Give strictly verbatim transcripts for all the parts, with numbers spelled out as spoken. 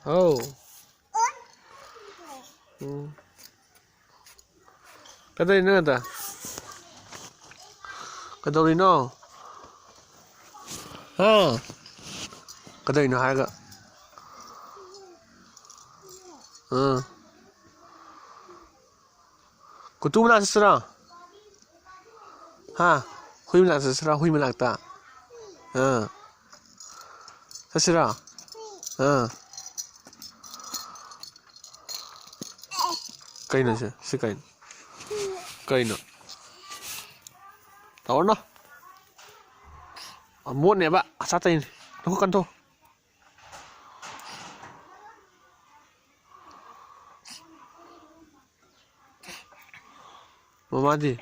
ꯍꯥꯎ꯫ ꯎꯝ꯫ ꯀꯩꯗꯧꯔꯤꯅꯣ ꯅꯪ ꯑꯗ? ꯀꯩꯗꯧꯔꯤꯅꯣ? ꯍꯥ? ꯀꯩꯗꯧꯔꯤꯅꯣ ꯍꯥꯏꯔꯒ? ꯑꯥ꯫ ꯀꯨꯇꯨ ꯃꯅꯥꯛ ꯆꯠꯁꯤꯔꯣ? ꯍꯥ? ꯍꯨꯏ ꯃꯅꯥꯛ ꯆꯠꯁꯤꯔꯣ? ꯍꯨꯏ ꯃꯅꯥꯛꯇ? ꯑꯥ꯫ ꯆꯠꯁꯤꯔꯣ? ꯑꯥ꯫ ꯀꯩꯅꯣ ꯁꯦ? ꯁꯤ ꯀꯩꯅꯣ? ꯀꯩꯅꯣ? ꯇꯧꯔꯅꯨ꯫ ꯃꯣꯠꯅꯦꯕ꯫ ꯑꯁꯥ ꯇꯩꯅꯤ꯫ ꯊꯣꯛ ꯀꯟꯊꯣꯛ꯫ ꯃꯃꯥꯗꯤ?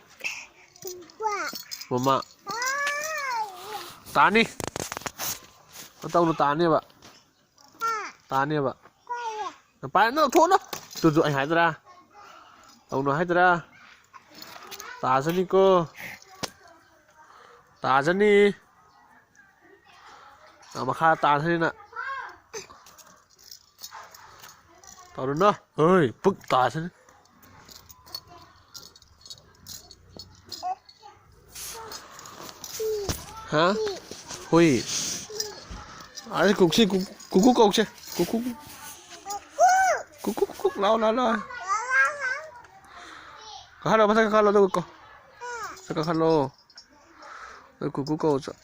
ꯃꯃꯥ꯫ ꯇꯥꯅꯤ꯫ ꯅꯇꯧꯗꯣ ꯇꯥꯅꯦꯕ꯫ ꯇꯥꯅꯦꯕ꯫ ꯅꯄꯥ ꯅꯪ ꯊꯣꯛꯑꯣꯅ꯫ ꯇꯨ, ꯇꯨ, ꯑꯩ ꯍꯥꯏꯗ꯭ꯔꯥ? ꯇꯧꯅꯨ ꯍꯥꯏꯗ꯭ꯔꯥ? ꯇꯥꯖꯅꯤꯀꯣ꯫ ꯇꯥꯖꯅꯤ꯫ ꯑ, ꯃꯈꯥ ꯇꯥꯁꯤꯅ꯫ ꯇꯧꯔꯨꯅꯨ꯫ ꯍꯣꯏ, ꯄꯨꯛ ꯇꯥꯁꯤꯅꯤ꯫ ꯍꯥ? ꯍꯨꯏ꯫ ꯑꯁꯤ ꯀꯨꯛꯁꯤ, ꯀꯨ-, ꯀꯨꯀꯨ ꯀꯧꯁꯦ꯫ ꯀꯨꯀꯨ꯫ ꯀꯨꯀꯨ, ꯀꯨꯀꯨ, ꯂꯥꯎ, ꯂꯥꯎ, ꯂꯥꯎ꯫ ꯀꯥꯈꯠꯂꯣ, ꯃꯊꯛ ꯀꯥꯈꯠꯂꯣ, ꯑꯗꯨꯒ ꯀꯣ꯫ ꯃꯊꯛ ꯀꯥꯈꯠꯂꯣ꯫ ꯑꯗꯨ ꯀꯨꯀꯨ ꯀꯧ ꯆꯠ-,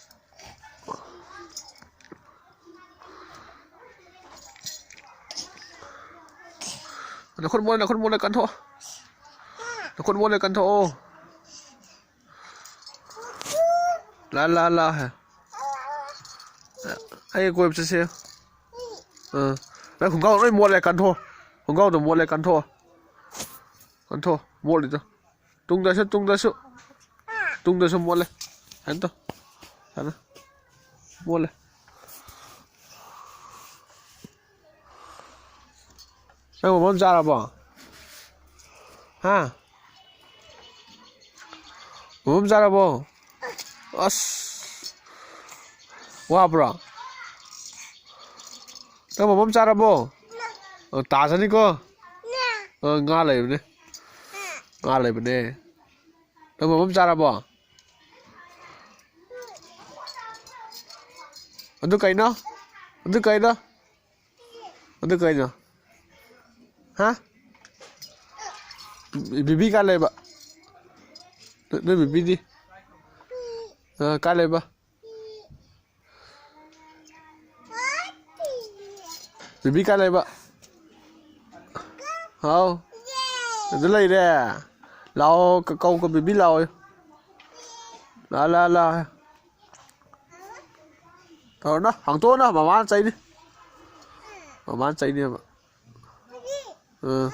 ꯅꯈꯨꯠ ꯃꯣꯠꯂꯦ, ꯅꯈꯨꯠ ꯃꯣꯠꯂꯦ, ꯀꯟꯊꯣꯛꯑꯣ꯫ ꯅꯈꯨꯠ ꯃꯣꯠꯂꯦ, ꯀꯟꯊꯣꯛꯑꯣ꯫ ꯂꯥ, ꯂꯥ, ꯂꯥ ꯍꯥꯏ꯫ ꯑꯩ ꯀꯣꯏꯕ ꯆꯠꯁꯦ꯫ ꯑꯥ꯫ ꯅꯪ ꯈꯣꯡꯒ꯭ꯔꯥꯎ ꯂꯣꯏ ꯃꯣꯠꯂꯦ, ꯀꯟꯊꯣꯛꯑꯣ꯫ ꯈꯣꯡꯒ꯭ꯔꯥꯎꯗꯣ ꯃꯣꯠꯂꯦ, ꯀꯟꯊꯣꯛꯑꯣ꯫ ꯀꯟꯊꯣꯛꯑꯣ, ꯃꯣꯠꯂꯤꯗꯣ꯫ ꯇꯨꯡꯗꯁꯨ, ꯇꯨꯡꯗꯁꯨ꯫ ꯇꯨꯡꯗꯁꯨ ꯃꯣꯠꯂꯦ꯫ ꯁꯨꯃꯥꯏꯅ ꯇꯧ꯫ ꯁꯨꯃꯥꯏꯅ꯫ ꯃꯣꯠꯂꯦ꯫ ꯅꯪ ꯃꯣꯃꯣ ꯑꯃ ꯆꯥꯔꯕꯣ? ꯍꯥ? ꯃꯣꯃꯣ ꯑꯃ ꯆꯥꯔꯕꯣ? ꯑꯁ꯫ ꯋꯥꯕ꯭ꯔꯣ? ꯅꯪ ꯃꯃꯝ ꯆꯥꯔꯕꯣ? ꯑ, ꯇꯥꯖꯅꯤꯀꯣ꯫ ꯑ, ꯉꯥ ꯂꯩꯕꯅꯦ꯫ ꯉꯥ ꯂꯩꯕꯅꯦ꯫ ꯅꯪ ꯃꯃꯝ ꯆꯥꯔꯕꯣ? ꯑꯗꯨ ꯀꯩꯅꯣ? ꯑꯗꯨ ꯀꯩꯅꯣ? ꯑꯗꯨ ꯀꯩꯅꯣ? ꯍꯥ? ꯕꯤꯕꯤ ꯀꯥꯏ ꯂꯩꯕ? ꯅꯣꯏ ꯕꯤꯕꯤꯗꯤ? ꯑ, ꯀꯥꯏ ꯂꯩꯕ? ꯕꯤꯕꯤ ꯀꯥꯏ ꯂꯩꯕ? ꯍꯥꯎ꯫ ꯑꯗꯨ ꯂꯩꯔꯦ꯫ ꯂꯥꯛꯑꯣ, ꯀ-, ꯀꯧ, ꯀꯧ, ꯕꯤꯕꯤ ꯂꯥꯛꯑꯣ꯫ ꯂꯥ, ꯂꯥ, ꯂꯥ꯫ ꯇꯧꯔꯅꯨ, ꯍꯥꯡꯇꯣꯛꯑꯅꯨ, ꯃꯃꯥꯅ ꯆꯩꯅꯤ꯫ ꯃꯃꯥꯅ ꯆꯩꯅꯦꯕ꯫ ꯑꯥ꯫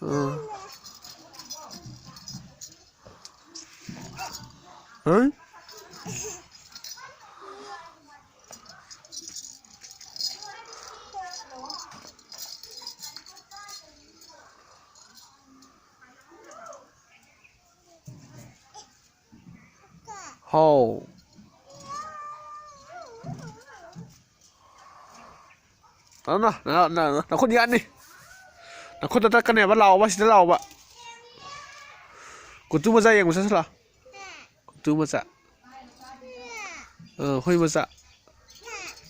ꯑꯥ꯫ ꯍꯩ꯫ ꯍꯥꯎ꯫ ꯇꯧꯅꯨ, ꯅ-, ꯅ-, ꯅꯈꯨꯠ ꯌꯥꯠꯅꯤ꯫ ꯅꯈꯨꯠꯇ ꯇꯠꯀꯅꯦꯕ, ꯂꯥꯛꯑꯣꯕ, ꯁꯤꯗ ꯂꯥꯛꯑꯣꯕ꯫ ꯀꯨꯇꯨ ꯃꯆꯥ ꯌꯦꯡꯕ ꯆꯠꯁꯤ ꯂꯥꯛꯑꯣ꯫ ꯀꯨꯇꯨ ꯃꯆꯥ꯫ ꯑ, ꯍꯨꯏ ꯃꯆꯥ꯫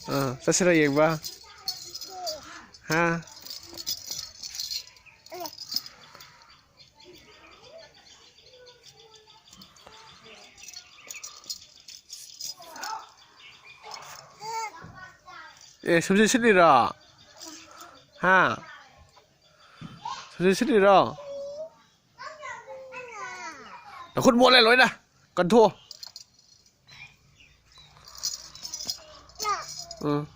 ꯑ, ꯆꯠꯁꯤꯔ ꯌꯦꯡꯕ? ꯍꯥ? ꯑꯦ, ꯁꯨꯝꯁꯤꯠ ꯁꯤꯠꯂꯤꯔꯣ? ꯍꯥ? ꯁꯨꯝꯁꯤꯠ ꯁꯤꯠꯂꯤꯔꯣ? ꯅꯈꯨꯠ ꯃꯣꯠꯂꯦ ꯂꯣꯏꯅ꯫ ꯀꯟꯊꯣꯛꯑꯣ꯫ ꯎꯝ꯫